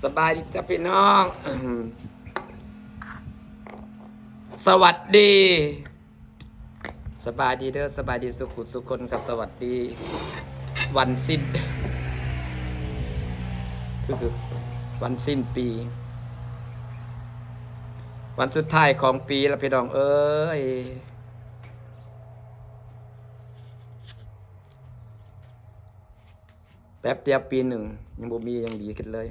ສະບາຍດີຈ້າພີ່ນ້ອງ ສະຫວັດດີ ສະບາຍດີເດີ ສະບາຍດີສູ່ຜູ້ສູ່ຄົນຄັບ ສະຫວັດດີວັນສິ້ນ ຄື ຄືວັນສິ້ນປີ ວັນສຸດທ້າຍຂອງປີລະພີ່ນ້ອງເອີຍ. ແປັບດຽວປີໜຶ່ງ ຍັງບໍ່ມີຫຍັງດີຂຶ້ນເລີຍ.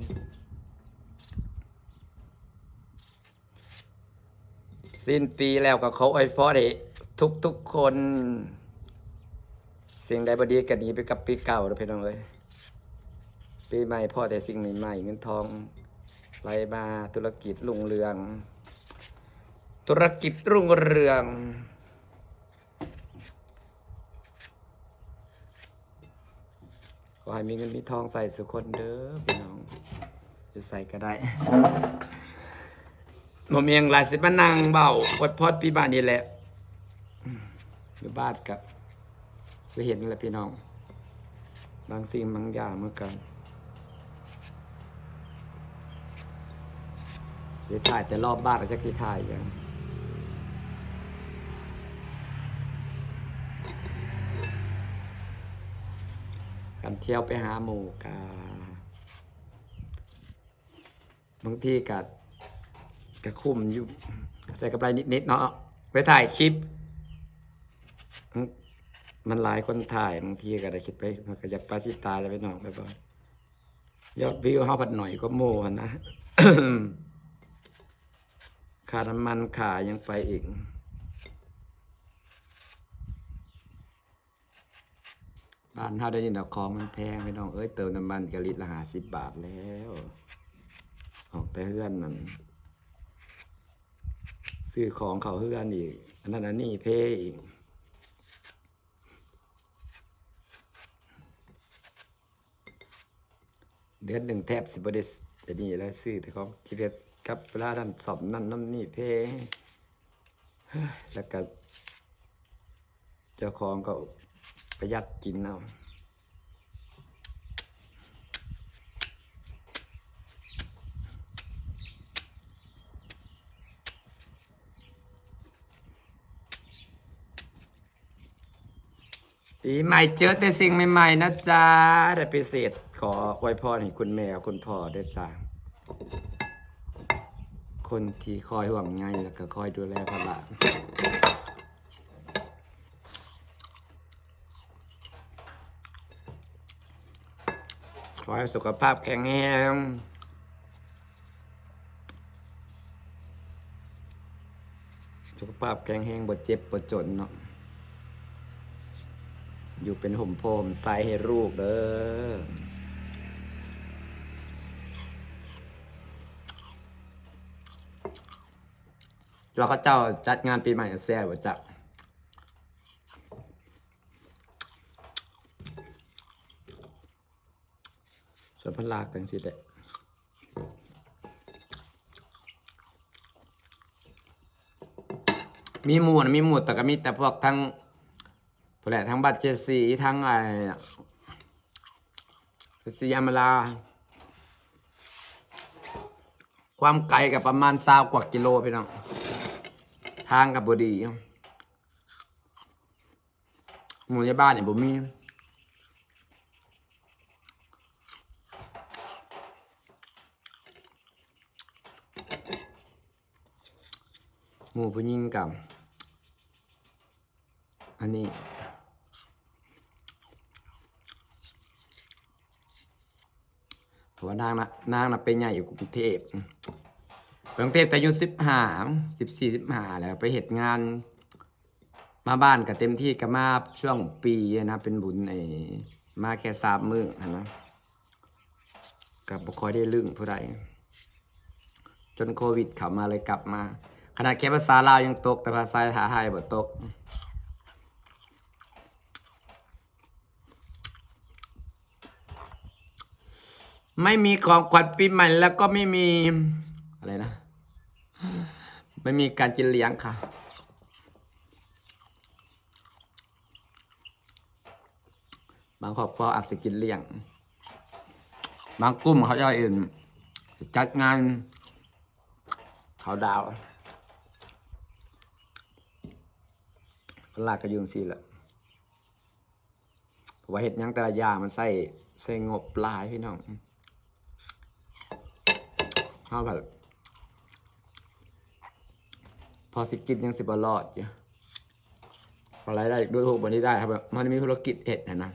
ສິ້ນປີແລ້ວກໍຂໍອວຍພອນໃຫ້ທຸກໆຄົນ ສິ່ງໃດບໍ່ດີກໍໜີໄປກັບປີເກົ່າເດີພີ່ນ້ອງເອີຍ. ປີໃໝ່ພໍແຕ່ສິ່ງໃໝ່ໆ ເງິນທອງໄຫຼມາ ທຸລະກິດຮຸ່ງເຮືອງ ທຸລະກິດຮຸ່ງເຮືອງ. ຂໍໃຫ້ມີເງິນມີທອງໃຊ້ສູ່ຄົນເດີພີ່ນ້ອງ ຢູ່ໃສກໍໄດ້ ບໍ່ມີຫຍັງຫຼາຍ ຊິມານັ່ງເວົ້າອວຍພອນປີໃໝ່ນີ້ແຫຼະ ຢູ່ບ້ານກໍຄືເຫັນແຫຼະພີ່ນ້ອງ ບາງສິ່ງບາງຢ່າງມັນກໍ ໄດ້ຖ່າຍແຕ່ລອບບ້ານ ຈັກຊິຖ່າຍຫຍັງ ຄັນທ່ຽວໄປຫາໝູ່ກະ ບາງທີກະ ກະຄຸ້ມຢູ່ ກະໃສ່ກຳໄລນິດໆເນາະ ໄປຖ່າຍຄລິບ ມັນ ມັນຫຼາຍຄົນຖ່າຍ ບາງທີກະໄດ້ຄິດໄປ ມັນກະຢາກປາຊິຕາຍແລ້ວພີ່ນ້ອງ ແບບວ່າ ຍອດວິວເຮົາພັດໜ້ອຍກວ່າໝູ່ຫັ້ນນະ ຄ່ານ້ຳມັນຄ່າຫຍັງໄປອີກ. ບ້ານເຮົາດຽວນີ້ນະ ຂອງມັນແພງພີ່ນ້ອງເອີຍ ເຕີມນ້ຳມັນກະລິດລະຫ້າສິບບາດແລ້ວ ອອກແຕ່ເຮືອນນັ້ນ ຊື້ຂອງເຂົ້າເຮືອນອີກ ອັນນັ້ນອັນນີ້ເພອີກ. ເດືອນໜຶ່ງແທບຊິບໍ່ໄດ້ ອັນນີ້ແຫຼະ ຊື້ແຕ່ຂອງກິນກັບເວລານັ້ນ ສ້ອມນັ້ນນຳນີ້ເພ ແລ້ວກະເຈົ້າຂອງກໍປະຢັດກິນເອົາ. ປີໃໝ່ເຈີແຕ່ສິ່ງໃໝ່ໆນະຈ໊ະ ແລະ ພິເສດຂໍອວຍພອນໃຫ້ຄຸນແມ່ກັບຄຸນພໍ່ເດີຈ້າ ຄົນທີ່ຄອຍຫ່ວງໃຍ ແລ້ວກໍຄອຍດູແລພາລະ ຂໍໃຫ້ສຸຂະພາບແຂງແຮງ ສຸຂະພາບແຂງແຮງ ບໍ່ເຈັບບໍ່ຈົນເນາະ ຢູ່ເປັນຮົ່ມໂພຮົ່ມໄຊໃຫ້ລູກເດີ. ແລ້ວເຂົາເຈົ້າຈັດງານປີໃໝ່ແຊວບໍ່ຈັກ? ສ່ວນພັນລາກຈັ່ງຊີ້ແຫຼະ ມີໝູ່ນະ ມີໝູ່ ແຕ່ກໍມີແຕ່ພວກທັງ ພຸ້ນແຫຼະ ທັງບັດເຈຊີ ທັງໄອ້ເຈຊີອາມາລາ ຄວາມໄກກໍປະມານຊາວກວ່າກິໂລພີ່ນ້ອງ ທາງກໍບໍ່ດີ. ໝູ່ໃນບ້ານນີ້ບໍ່ມີ ໝູ່ຜູ້ຍິງກັບ ອັນນີ້ ເພາະວ່ານາງນະ ນາງນະໄປໃຫຍ່ຢູ່ກຸງເທບ ໄປກຸງເທບແຕ່ອາຍຸສິບຫ້າ ສິບສີ່ ສິບຫ້າ ແລ້ວໄປເຮັດງານ ມາບ້ານກໍເຕັມທີ່ ກໍມາຊ່ວງປີນະ ເປັນບຸນ ໄອ້ ມາແຄ່ສາມມື້ຫັ້ນນະ ກໍບໍ່ຄ່ອຍໄດ້ລຶ້ງຜູ້ໃດ ຈົນໂຄວິດເຂົ້າມາເລີຍກັບມາ ຂະໜາດແຄ່ພາສາລາວຍັງຕົກ ແຕ່ພາສາໄທບໍ່ຕົກ. ไม่มีของขวัญปีใหม่ แล้วก็ไม่มี อะไรนะ ไม่มีการกินเลี้ยงค่ะ บางครอบครัวอาจสิกินเลี้ยง บางกลุ่มเขาเจ้าเอิ้น ຈັດງານເຂົ້າດາວ ຄົນລາວກໍຢູ່ຈັ່ງຊີ້ແຫຼະ ເພາະວ່າເຮັດຫຍັງແຕ່ລະຢ່າງມັນໃຊ້ ໃຊ້ງົບຫຼາຍພີ່ນ້ອງ ເຮົາພັດພໍຊິກິນຍັງຊິບໍ່ລອດຢູ່ ລາຍໄດ້ດ້ວຍໂຮກບໍ່ໄດ້ ເຮົາແບບ ມັນມີທຸລະກິດເຮັດຫັ້ນນະ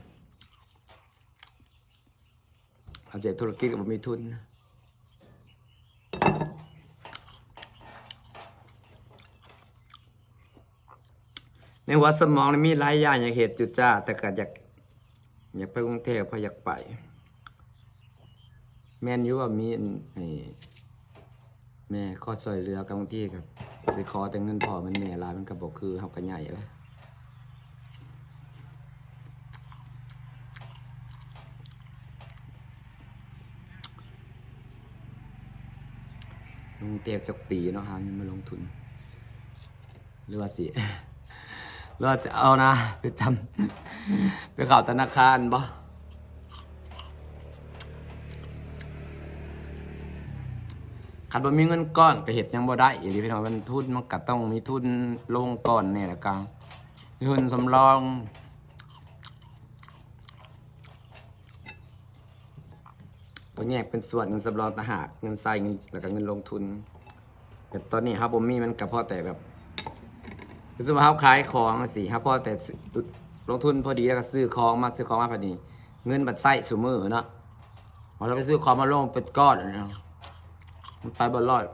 ອາເສດທຸລະກິດກໍບໍ່ມີທຶນ ໃນຫົວສະໝອງນີ້ມີຫຼາຍຢ່າງຢາກເຮັດຢູ່ຈ້າ ແຕ່ກໍຢາກ ຢາກໄປກຸງເທບ ເພາະຢາກໄປ ແມ່ນຢູ່ວ່າມີອັນ ໄອ້ ແມ່ຂໍຊ່ວຍເຫຼືອ ບາງທີກໍຊິຂໍແຕ່ເງິນພໍ່ແມ່ນແມ່ຫຼາຍ ມັນກໍບໍ່ຄື ເຮົາກໍໃຫຍ່ແລ້ວ ລົງເຕບຈັກປີເນາະ ຫາເງິນມາລົງທຶນ ຫຼືວ່າຊິ ຫຼືວ່າຈະເອົານະ ໄປທຳ ໄປເຂົ້າທະນາຄານບໍ? ຄັນບໍ່ມີເງິນກ້ອນກໍເຮັດຫຍັງບໍ່ໄດ້ອີ່ຫຼີພີ່ນ້ອງ ມັນ ທຶນມັນກໍຕ້ອງມີທຶນລົງກ່ອນແດ່ ແລ້ວກໍມີທຶນສຳລອງ ຕ້ອງແຍກເປັນສ່ວນ ເງິນສຳລອງຕ່າງຫາກ ເງິນໃຊ້ ເງິນ ແລ້ວກໍເງິນລົງທຶນ ແບບຕອນນີ້ເຮົາບໍ່ມີ ມັນກໍພໍແຕ່ແບບ ຄືວ່າເຮົາຂາຍຂອງຈັ່ງຊີ້ ເຮົາພໍແຕ່ຊື້ ລົງທຶນພໍດີ ແລ້ວກໍຊື້ຂອງມາ ຊື້ຂອງມາ ບັດນີ້ເງິນບັດໃຊ້ຊຸມື້ເນາະ ເຮົາໄປຊື້ຂອງມາລົງເປັນກ້ອນ ມັນໄປບໍ່ລອດ.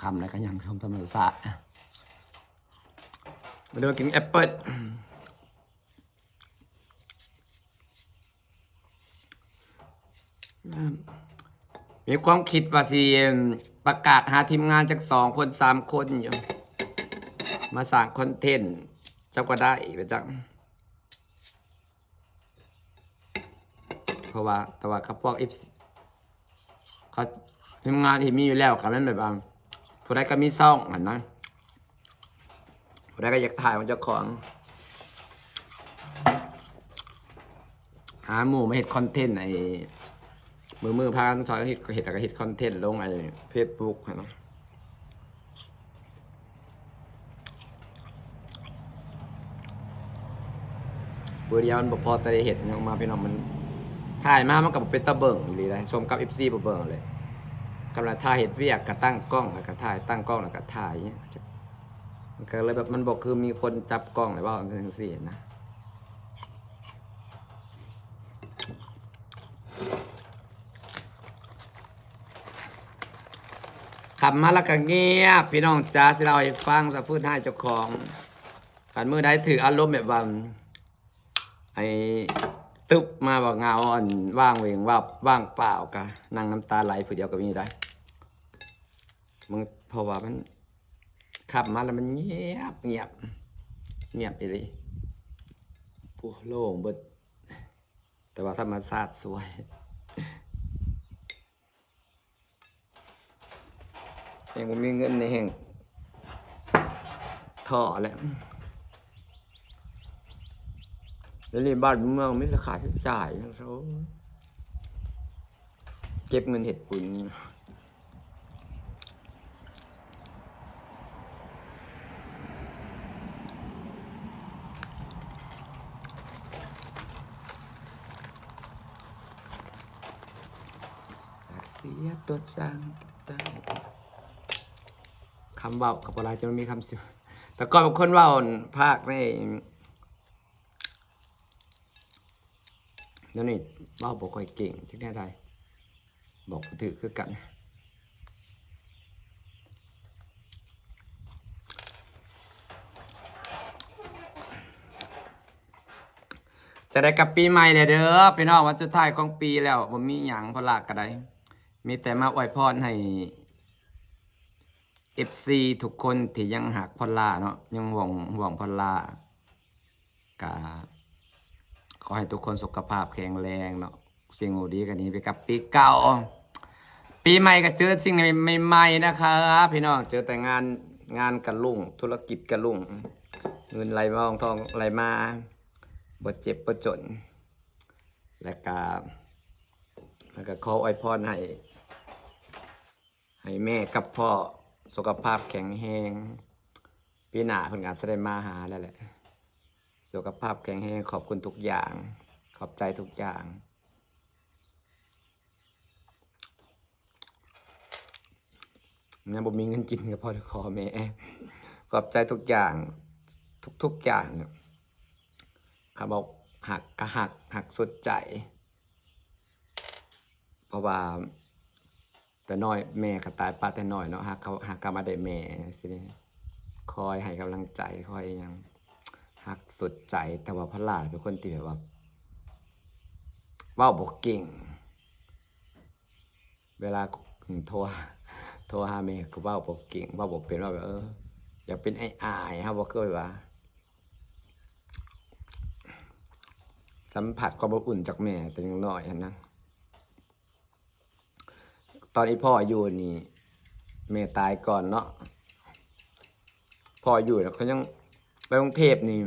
ຄ່ຳແລ້ວກໍຍັງຊົມທຳມະຊາດ ມາເດີ ກິນແອັບເປິ້ນ. ມີຄວາມຄິດວ່າຊິປະກາດຫາທີມງານຈັກສອງຄົນສາມຄົນຢູ່ ມາສ້າງຄອນເທັນ ເຈົ້າກໍໄດ້ປະຈັກ ເພາະວ່າ ແຕ່ວ່າກັບພວກເອັຟຊີ ເຂົາ ທີມງານທີ່ມີຢູ່ແລ້ວ ຄັນແມ່ນແບບວ່າ ຜູ້ໃດກໍມີຊ່ອງຫັ້ນນະ ຜູ້ໃດກໍຢາກຖ່າຍຂອງເຈົ້າຂອງ ຫາໝູ່ມາເຮັດຄອນເທັນ ໄອ້ ມື້ໆ ພາກັນຊ່ອຍເຮັດ ເຮັດ ແລ້ວກໍເຮັດຄອນເທັນລົງໄອ້ເຟສບຸກຫັ້ນນະ. ມື້ດຽວມັນບໍ່ພໍໃສ່ເຮັດຫຍັງມາພີ່ນ້ອງ ມັນຖ່າຍມາມັນກໍບໍ່ເປັນຕາເບິ່ງອີ່ຫຼີໃດ໋ ສົມກັບເອັຟຊີບໍ່ເບິ່ງເລີຍ ກຳລັງຖ່າຍເຮັດວຽກກໍຕັ້ງກ້ອງ ແລ້ວກໍຖ່າຍ ຕັ້ງກ້ອງ ແລ້ວກໍຖ່າຍ ມັນກໍເລີຍແບບ ມັນບໍ່ຄືມີຄົນຈັບກ້ອງ ຫຼືເວົ້າຈັ່ງຊີ້ນະ. ຄ່ຳມາແລ້ວກໍງຽບ ພີ່ນ້ອງຈ໋າ ຊິເລົ່າໃຫ້ຟັງ ສະຟືດຮ້າຍເຈົ້າຂອງ ຄັນມື້ໃດຖືກອາລົມແບບວ່າ ໄອ້ຕຶບມາວ່າເຫງົາ ອັນ ຫວ່າງເຫວ່ງຫວັບ ຫວ່າງເປົ່າ ກໍນັ່ງນ້ຳຕາໄຫຼຜູ້ດຽວກໍມີໄດ໋ ເພາະວ່າມັນຄ່ຳມາແລ້ວມັນງຽບ ງຽບ ງຽບອີ່ຫຼີ ໂລ່ງເບິດ. ແຕ່ວ່າທຳມະຊາດຊ່ວຍ ແຮງບໍ່ມີເງິນນີ້ແຮງທໍ້ແຫຼະ ດຽວນີ້ບ້ານເມືອງມີແຕ່ຄ່າໃຊ້ຈ່າຍ ໂອ້ຍ ເກັບເງິນເຮັດບຸນ ປາກເສຍຕົວສັ່ງ ຄຳເວົ້າກໍບໍ່ຫຼາຍ ຈົນມີຄຳເສຍ ແຕ່ກ່ອນເປັນຄົນເວົ້າພາກໃນ ດຽວນີ້ເວົ້າບໍ່ຄ່ອຍເກັ່ງຈັກແນວໃດ ບອກບໍ່ຖືກຄືກັນ. ຈະໄດ້ກັບປີໃໝ່ແລ້ວເດີພີ່ນ້ອງ, ວັນສຸດທ້າຍຂອງປີແລ້ວ, ບໍ່ມີຫຍັງ ພອລລາກໍໄດ້ ມີແຕ່ມາອວຍພອນໃຫ້ເອັຟຊີທຸກຄົນທີ່ຍັງຮັກພອລລາເນາະ, ຍັງຫ່ວງ ຫ່ວງພອລລາ. ກະຂໍໃຫ້ທຸກຄົນສຸຂະພາບແຂງແຮງເນາະ, ສິ່ງບໍ່ດີກໍໜີໄປກັບປີເກົ່າ. ປີໃໝ່ກໍເຈີສິ່ງໃໝ່ໆນະຄະພີ່ນ້ອງ, ເຈີແຕ່ງານ, ງານກະລຸ່ງ, ທຸລະກິດກະລຸ່ງ, ເງິນໄຫຼມາ ທອງໄຫຼມາ, ບໍ່ເຈັບບໍ່ຈົນ. ແລະກະ, ແລະກະຂໍອວຍພອນໃຫ້ ໃຫ້ແມ່ກັບພໍ່ສຸຂະພາບແຂງແຮງ, ປີໜ້າເພິ່ນກໍອາດຈະໄດ້ມາຫາແລ້ວແຫຼະ. ສຸຂະພາບແຂງແຮງ, ຂອບຄຸນທຸກຢ່າງ, ຂອບໃຈທຸກຢ່າງ. ຍັງບໍ່ມີເງິນກິນກໍພໍໄດ້ຂໍແມ່, ຂອບໃຈທຸກຢ່າງ, ທຸກໆຢ່າງ. ຄຳວ່າຮັກກໍຮັກ, ຮັກສຸດໃຈ. ເພາະວ່າແຕ່ນ້ອຍແມ່ກໍຕາຍປະແຕ່ນ້ອຍເນາະ, ຫາກໍ, ຫາກໍມາໄດ້ແມ່ຊີ້. ຄອຍໃຫ້ກຳລັງໃຈ, ຄອຍຫຍັງ, ຮັກສຸດໃຈ. ແຕ່ວ່າພອລລາເປັນຄົນທີ່ແບບວ່າເວົ້າບໍ່ເກັ່ງ. ເວລາ ໂທ ໂທຫາແມ່ກໍເວົ້າບໍ່ເກັ່ງ, ເວົ້າບໍ່ເປັນ, ເວົ້າແບບ ເອີ ຢາກເປັນອາຍໆ, ເຮົາບໍ່ເຄີຍວ່າ ສຳຜັດຄວາມອົບອຸ່ນຈາກແມ່ແຕ່ຍັງນ້ອຍຫັ້ນນະ. ຕອນອີ່ພໍ່ຢູ່ນີ້ ແມ່ຕາຍກ່ອນເນາະ, ພໍ່ຢູ່ແລ້ວກໍຍັງໄປກຸງເທບນີ້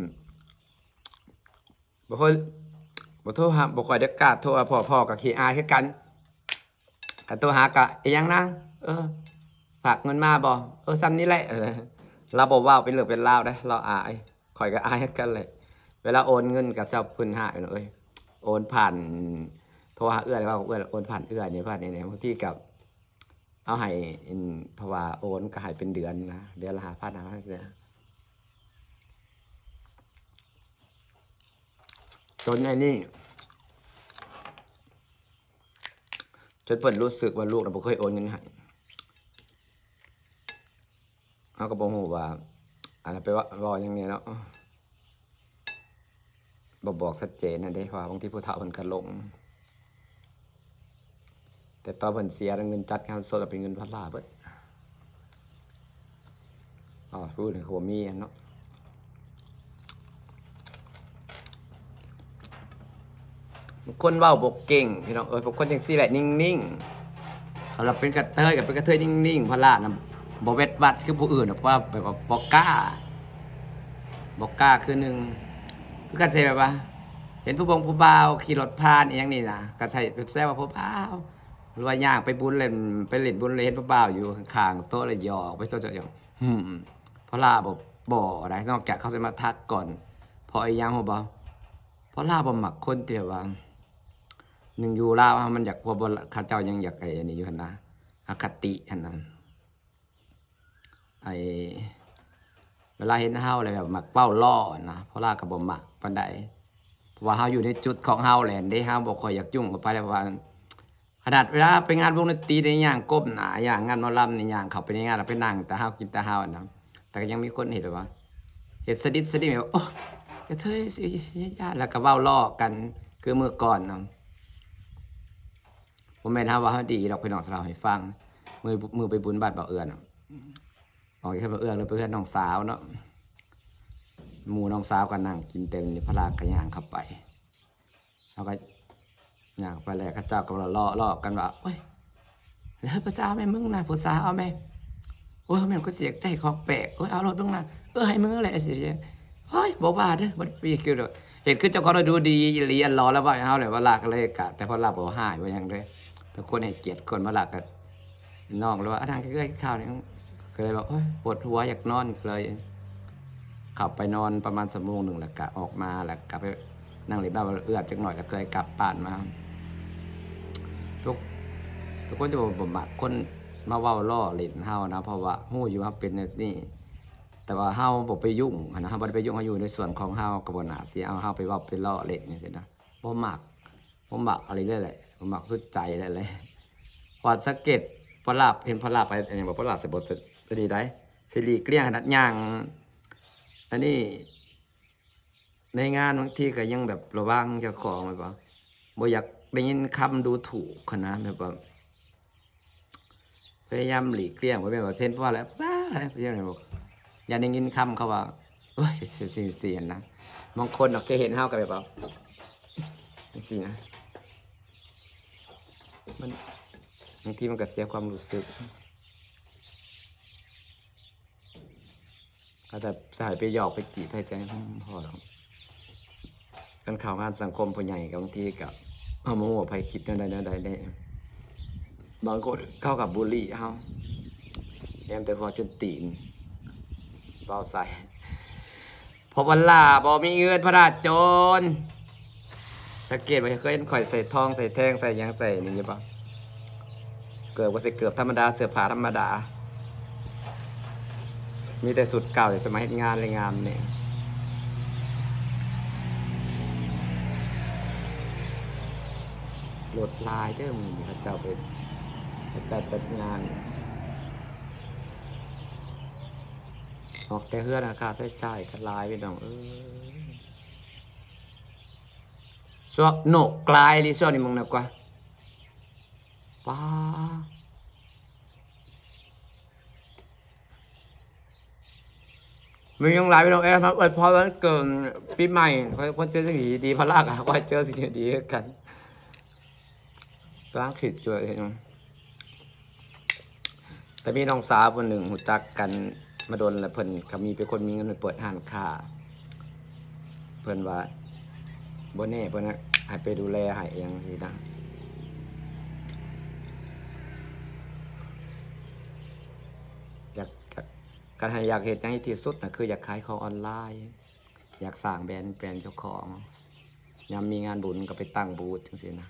ບໍ່ຄ່ອຍ, ບໍ່ໂທຫາ, ບໍ່ຄ່ອຍໄດ້ກ້າໂທຫາພໍ່, ພໍ່ກໍຂີ້ອາຍຄືກັນ. ຄັນໂທຫາກໍ ອີຫຍັງນາງ? ເອີ ຝາກເງິນມາບໍ່? ເອີ ສ່ຳນີ້ແຫຼະ. ເອີ ລາວບໍ່ເວົ້າເປັນເລື່ອງເປັນລາວເດ້, ລາວອາຍ. ຂ້ອຍກໍອາຍຄືກັນແຫຼະ. ເວລາໂອນເງິນກໍຊອບເພິ່ນໃຫ້ເນາະ, ເອີຍ ໂອນຜ່ານ, ໂທຫາເອື້ອຍ, ເວົ້າກັບເອື້ອຍ, ໂອນຜ່ານເອື້ອຍນີ້, ຜ່ານນີ້. ບາງທີກໍເອົາໃຫ້, ເພາະວ່າໂອນກໍໃຫ້ເປັນເດືອນນະ, ເດືອນລະຫ້າພັນ, ຫ້າພັນ ຈັ່ງຊີ້ນະ. ຈົນໄອ້ນີ້ ຈົນເພິ່ນຮູ້ສຶກວ່າລູກນະບໍ່ເຄີຍໂອນເງິນໃຫ້. ເຮົາກໍບໍ່ຮູ້ວ່າ ອັນນັ້ນໄປເວົ້າ ເວົ້າຫຍັງແດ່ເນາະ, ບໍ່ບອກຊັດເຈນຫັ້ນເດ້, ເພາະວ່າບາງທີຜູ້ເຖົ້າເພິ່ນກໍຫຼົງ. ແຕ່ຕອນເພິ່ນເສຍ ເງິນຈັດງານສົບເປັນເງິນພັນລ້ານເບິດ. ອໍ ຜູ້ອື່ນກໍບໍ່ມີເນາະ. ບາງຄົນເວົ້າບໍ່ເກັ່ງ ພີ່ນ້ອງເອີຍ, ບາງຄົນຈັ່ງຊີ້ແຫຼະ ນິ່ງໆ. ສຳລັບເປັນກະເທີຍກໍເປັນກະເທີຍນິ່ງໆ, ພອລລານະບໍ່ແວັດວັດຄືຜູ້ອື່ນດອກ, ເພາະວ່າແບບວ່າບໍ່ກ້າ, ບໍ່ກ້າຄືໜຶ່ງ. ຄືກັນຊິແບບວ່າ ເຫັນຜູ້ບົງຜູ້ບ່າວຂີ່ລົດຜ່ານອີ່ຫຍັງນີ້ນະ, ກໍໃສ່ແຊວວ່າຜູ້ບ່າວ ຫຼືວ່າຍ່າງໄປບຸນ ເຫຼັ້ນ ໄປຫຼິ້ນບຸນ ແລ້ວເຫັນຜູ້ບ່າວຢູ່ຂ້າງໂຕະ ແລ້ວຫຍອກໄປເຈາະໆ ຫືມ ພອລລາບໍ່ ບໍ່ໄດ້ ນອກຈາກເຂົາຊິມາທັກກ່ອນ. ເພາະອີ່ຫຍັງຮູ້ບໍ່? ພອລລາບໍ່ມັກຄົນທີ່ແບບວ່າ ໜຶ່ງ ຢູ່ລາວເຮົາມັນຢາກ ພວກເຂົາເຈົ້າຍັງຢາກ ໄອ້ອັນນີ້ຢູ່ຫັ້ນນະ, ອະຄະຕິຫັ້ນນະ. ໄອ້ ເວລາເຫັນເຮົາແລ້ວແບບມັກເວົ້າລໍ້ນະ, ພວກລາວກໍບໍ່ມັກປານໃດ ເພາະວ່າເຮົາຢູ່ໃນຈຸດຂອງເຮົາແຫຼະເດ້, ເຮົາບໍ່ຄ່ອຍຢາກຫຍຸ້ງກັບໃຜແລ້ວ. ເພາະວ່າຂະໜາດເວລາໄປງານວົງດົນຕີໃດ ຍ່າງກົ້ມໜ້າ ຍ່າງງານໝໍລຳນີ້ ຍ່າງເຂົ້າໄປໃນງານ ແລ້ວໄປນັ່ງແຕ່ເຮົາ ກິນແຕ່ເຮົານະ, ແຕ່ກໍຍັງມີຄົນເຮັດແບບວ່າ ເຮັດສະດິດສະດິດແບບ ໂອ້ ກະເທີຍຊິ ຢ້ານ ແລ້ວກໍເວົ້າລໍ້ກັນຄືມື້ກ່ອນນະ. ບໍ່ແມ່ນເຮົາວ່າເຮົາດີດອກພີ່ນ້ອງ, ຊິເລົ່າໃຫ້ຟັງ. ມື້ ມື້ໄປບຸນບ້ານບ່າວເອື້ອນະ, ອອກຈາກບ້ານບ່າວເອື້ອນ ເລີຍໄປເຮືອນນ້ອງສາວເນາະ, ໝູ່ນ້ອງສາວກໍນັ່ງກິນເຕັມຢູ່, ພະລາກໍຍ່າງເຂົ້າໄປ, ເຮົາກໍຍ່າງໄປແລ້ວ ເຂົາເຈົ້າກໍເລາະ ເລາະກັນວ່າ ໂອ້ຍ ເຮີ້ຍ ຜູ້ສາວແມ່ມຶງນະ ຜູ້ສາວແມ່, ໂອ້ຍ ແມ່ນ ກູຊິຢາກໄດ້ຂອງແປກ, ໂອ້ຍ ເອົາໂລດມຶງນະ, ເອີ ໃຫ້ມຶງແຫຼະ ຊິ ໂອ້ຍ ບໍ່ວ່າເດີ ບໍ່ໄດ້ເຮັດຄືເຈົ້າຂອງ ດູດີອີ່ຫຼີ ອັນຫຼໍ່ລະເວົ້າໃຫ້ເຮົາແຫຼະ. ພະລາກໍເລີຍກະ ແຕ່ພະລາບໍ່ຮ້າຍບໍ່ຫຍັງເດ້, ເປັນຄົນໃຫ້ກຽດຄົນ. ພະລາກໍ ນ້ອງເລີຍວ່າ ອາ ນັ່ງເອື້ອຍໆ ກິນເຂົ້ານີ້, ກໍເລີຍວ່າ ໂອ້ຍ ປວດຫົວ ຢາກນອນ, ກໍເລີຍເຂົ້າໄປນອນປະມານຊົ່ວໂມງໜຶ່ງ ແລ້ວກໍອອກມາ ແລ້ວກໍໄປນັ່ງຫຼິ້ນນຳເອື້ອຍຈັກໜ້ອຍ ແລ້ວກໍເລີຍກັບບ້ານມາ. ທຸກ ທຸກຄົນຈະບໍ່ ບໍ່ມັກຄົນມາເວົ້າລໍ້ຫຼິ້ນເຮົານະ, ເພາະວ່າຮູ້ຢູ່ເຮົາເປັນແນວນີ້. ແຕ່ວ່າເຮົາບໍ່ໄປຫຍຸ້ງຫັ້ນນະ, ເຮົາບໍ່ໄດ້ໄປຫຍຸ້ງ, ເຮົາຢູ່ໃນສ່ວນຂອງເຮົາ, ກໍບໍ່ໜ້າຊິເອົາເຮົາໄປເວົ້າໄປລໍ້ຫຼິ້ນຈັ່ງຊີ້ນະ, ບໍ່ມັກ, ບໍ່ມັກອີ່ຫຼີເລີຍແຫຼະ, ບໍ່ມັກສຸດໃຈເລີຍແຫຼະ. ເພາະວ່າສັງເກດພະລາ ເຫັນພະລາໄປ ອັນຫຍັງບໍ່ ພະລາຊິບໍ່ ອັນນີ້ໃດ໋, ຊິຫຼີກລ່ຽງຂະໜາດຍ່າງ ອັນນີ້ ໃນງານບາງທີກໍຍັງແບບລະວັງເຈົ້າຂອງ ແບບວ່າບໍ່ຢາກໄດ້ຍິນຄຳດູຖູກຫັ້ນນະ ແບບວ່າພະຍາຍາມຫຼີກລ່ຽງ ບໍ່ແມ່ນວ່າເຊັນພໍແລ້ວ ວ້າ ຢ້ານໄດ້ຍິນຄຳເຂົາວ່າ ໂອ້ຍ ຈັ່ງຊີ້ນະ. ບາງຄົນເນາະ ແຄ່ເຫັນເຮົາກໍແບບວ່າ ຈັ່ງຊີ້ນະ ມັນ ບາງທີມັນກໍເສຍຄວາມຮູ້ສຶກ. ກໍຈະ ຈະໃຫ້ໄປຫຍອກໄປຈີບໃຜ ຈະ ອືມ ພໍດອກ. ຄັນເຂົ້າງານສັງຄົມຜູ້ໃຫຍ່ກໍບາງທີກໍເຮົາບໍ່ຮູ້ວ່າໃຜຄິດແນວໃດແນວໃດເດ້. ບາງຄົນເຂົາກໍບູລີເຮົາ ແນມແຕ່ຫົວຈົນຕີນ ເວົ້າໃສ່ ເພາະວ່າຫຼ້າບໍ່ມີເງິນ ພະລາໂຈນ. ສັງເກດບໍ່ ເຄີຍເຫັນຂ້ອຍໃສ່ທອງໃສ່ແທ່ງໃສ່ຫຍັງໃສ່ນີ້ຢູ່ບໍ່? ເກີບກໍໃສ່ເກີບທຳມະດາ ເສື້ອຜ້າທຳມະດາ ມີແຕ່ຊຸດເກົ່າ ແຕ່ສະໄໝເຮັດງານແລະງາມນີ້. ລົດຫຼາຍເດີມື້ນີ້ ເຂົາເຈົ້າໄປ ເຂົາເຈົ້າຈັດງານ ອອກແຕ່ເຮືອນ ຄ່າໃຊ້ຈ່າຍກໍຫຼາຍ ພີ່ນ້ອງເອີຍ. ຊ່ວງນົກຫຼາຍອີ່ຫຼີຊ່ວງນີ້ ມຶງນະກວ່າ ປ້າ ມີຫຍັງຫຼາຍ ພີ່ນ້ອງເອີຍ. ມາອວຍພອນວັນເກີດປີໃໝ່ ຂໍໃຫ້ຄົນເຈີສິ່ງດີໆ ພະລາກໍຂໍໃຫ້ເຈີສິ່ງດີໆຄືກັນ. ກຳລັງຄິດຢູ່ເຮັດຫຍັງ. ແຕ່ມີນ້ອງສາວຜູ້ໜຶ່ງຮູ້ຈັກກັນມາດົນແລ້ວ ເພິ່ນກໍມີ ເປັນຄົນມີເງິນ ເພິ່ນເປີດຮ້ານຄ້າ. ເພິ່ນວ່າບໍ່ແນ່ ເພິ່ນໃຫ້ໄປດູແລໃຫ້ອີ່ຫຍັງຊີ້ນະ. ຢາກ ຢາກ ຄັນໃຫ້ຢາກເຮັດຫຍັງທີ່ສຸດນະ ຄືຢາກຂາຍຂອງອອນລາຍ ຢາກສ້າງແບຣນ ແບຣນເຈົ້າຂອງ. ຍາມມີງານບຸນກໍໄປຕັ້ງບູດຈັ່ງຊີ້ນະ.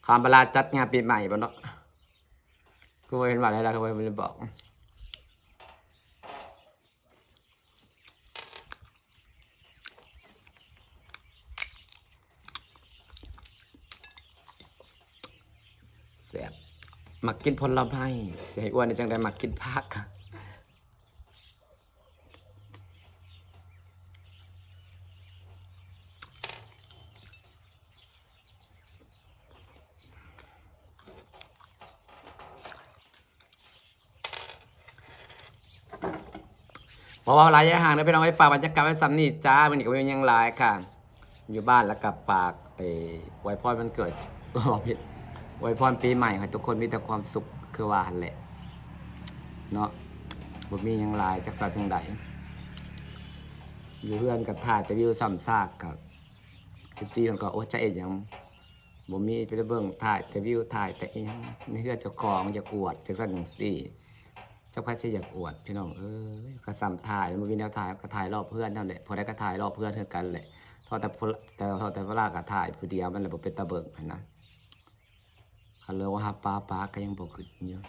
ຄຳປະລາຈັດງານປີໃໝ່ບໍ່ເນາະ? ຄືວ່າເຫັນວ່າໄດ້ລະ ຄືວ່າບໍ່ໄດ້ບອກ. ແຊບ ມັກກິນຜົນລະໄມ້ ຊິໃຫ້ອ້ວນໄດ້ຈັ່ງໃດ ມັກກິນຜັກ. ບໍ່ເວົ້າຫຼາຍຍາຍຫ່າງເດີພີ່ນ້ອງເອີຍ ຝາກບັນຍາກາດໄວ້ສ່ຳນີ້ຈ້າ. ມື້ນີ້ກໍບໍ່ມີຫຍັງຫຼາຍຄ່ະ ຢູ່ບ້ານ ແລ້ວກໍຝາກ ເອີ ອວຍພອນວັນເກີດ ເວົ້າຜິດ ອວຍພອນປີໃໝ່ໃຫ້ທຸກຄົນມີແຕ່ຄວາມສຸກຄືວ່າຫັ້ນແຫຼະເນາະ. ບໍ່ມີຫຍັງຫຼາຍ ຈັກຊິວ່າຈັ່ງໃດ ຢູ່ເຮືອນກໍຖ່າຍແຕ່ວິວຊ້ຳຊາກ ກໍ ເອັຟຊີ ເພິ່ນກໍ ໂອ້ ຈະເຮັດຫຍັງ ບໍ່ມີໄປເບິ່ງ ຖ່າຍແຕ່ວິວ ຖ່າຍແຕ່ອີ່ຫຍັງໃນເຮືອນເຈົ້າຂອງ ຢາກອວດຈັ່ງຊັ້ນຈັ່ງຊີ້. ຈັກໃຜຊິຢາກອວດ ພີ່ນ້ອງເອີຍ. ກໍສ່ຳຖ່າຍ ບໍ່ມີແນວຖ່າຍ ກໍຖ່າຍລອບເຮືອນເທົ່ານັ້ນແຫຼະ. ຜູ້ໃດກໍຖ່າຍລອບເຮືອນຄືກັນແຫຼະ. ເທົ່າແຕ່ ເທົ່າແຕ່ ເທົ່າແຕ່ເວລາກໍຖ່າຍຜູ້ດຽວ ມັນລະບໍ່ເປັນຕາເບິ່ງຫັ້ນນະ. ຄັນເລີວ່າຫາປ້າ ປ້າກໍຍັງບໍ່ຄຶດຢູ່.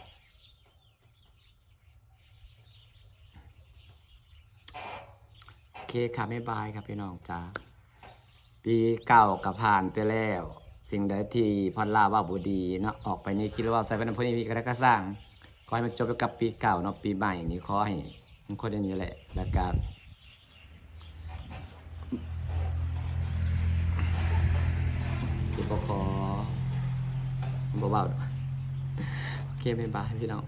ໂອເຄຄ່ະ ບາຍບາຍຄັບ ພີ່ນ້ອງຈ້າ. ປີເກົ່າກໍຜ່ານໄປແລ້ວ ສິ່ງໃດທີ່ພອນລາເວົ້າບໍ່ດີເນາະ ອອກໄປນີ້ ຄິດວ່າເວົ້າໃສ່ໄປນຳຜູ້ນີ້ມີກະໄດ້ກະສ້າງ ຂໍໃຫ້ມັນຈົບໄປກັບປີເກົ່າເນາະ. ປີໃໝ່ນີ້ຂໍໃຫ້ມັນຄົນຢ່າງນີ້ແຫຼະ ແລ້ວກະຊິບໍ່ຂໍ ບໍ່ເວົ້າດອກ. ໂອເຄ ບາຍບາຍ ພີ່ນ້ອງ.